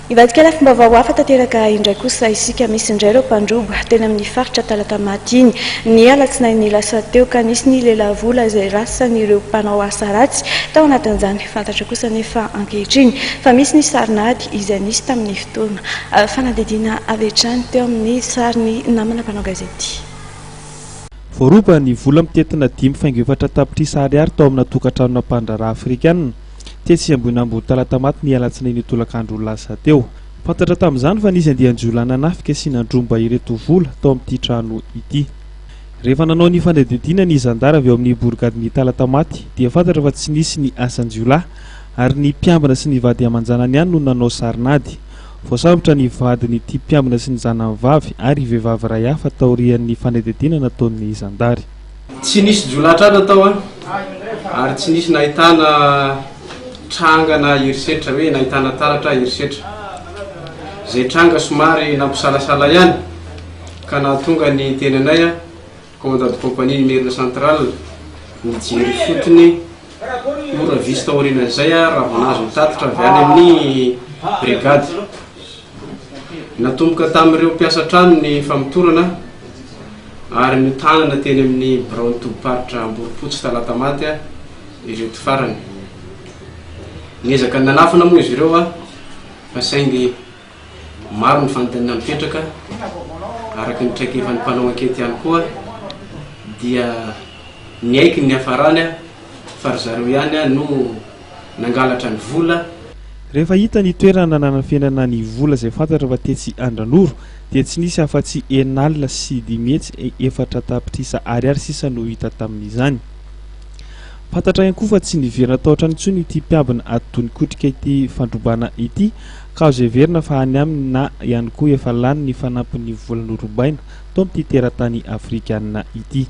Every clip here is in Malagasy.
Hivadika lafim-baovao hafa tanteraka indray kosa isika. Misy indray ireo mpandroba teny amin'ny faritra Talatamaty iny ny alatsinainy lasa teo ka nisy ny lelavola izay lasan'ireo mpanao asa ratsy tao anatin'izany. Fantatra kosa anefa ankehitriny fa misy ny sarin'ady izay nisy tamin'ny fotoana fanadihadiana avy hatrany teo amin'ny sarin'ny namana mpanao gazety. Voaroba ny vola mitentina 5,4 tapitrisa ariary tao amina tokantranona mpandraharaha afrikanina tetsy Ambohinambo Talatamaty ny alatsinainy tolakandro lasa teo. Fantatra tamin'izany fa nisy andian-jiolahy nanafika sy nandromba ireto vola tao amin'ity trano ity. Rehefa nanao ny fanadihadiana ny zandary avy ao amin'ny borigadin'i Talatamaty dia fantatra fa tsy nisy ny asan-jiolahy ary ny mpiambina sy ny vady aman-janany ihany no nanao sarin'ady. Voasambotra ny vadin'ity mpiambina sy ny zanany vavy ary vehivavy iray hafa taorian'ny fanadihadiana nataon'ny zandary. Tsy nisy jiolahy tratra tao an, ary tsy nisy nahitana trangana herisetra hoe nahitana taratra herisetra. Izay tranga somary nampisalasala ihany ka nahatonga ny tenanay, commandant de compagnie Imerina Central, nijery ifotony ora vitsy taorianan'izay raha vao nahazo ny tatitra avy any amin'ny brigade. Natomboka tamin'ireo mpiasa trano ny famotorana ary notanana teny amin'ny biraon'ny tobim-paritra Amborompotsy Talatamaty ireto farany. Niezaka ny nanafina moa izy ireo fa saingy maro ny fanontaniana mipetraka, araka ny traikefan'ny mpanao ankety ihany koa dia niaiky ny niafarany fa ry zareo ihany no nangalatra ny vola. Rehefa hita ny toerana nanafenana ny vola izay fantatra fa tetsy Andranoro dia tsy nisy afa-tsy 506 4 tapitrisa ariary sisa no hita tamin'izany. Fantatra ihany koa fa tsy niverina tao an-trano intsony ity mpiambina atidoha nikotrika ity fandrobana ity ka azo heverina fa any aminy na ihany koa efa lany ny fanampin'ny vola norobaina tao amin'ity teratany afrikanina ity.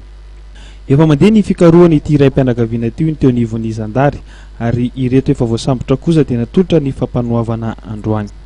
Efa mandeha ny fikarohana ity raim-pianakaviana ity hoy ny teo anivon'ny zandary ary ireto efa voasambotra kosa dia natolotra ny fampanoavana androany.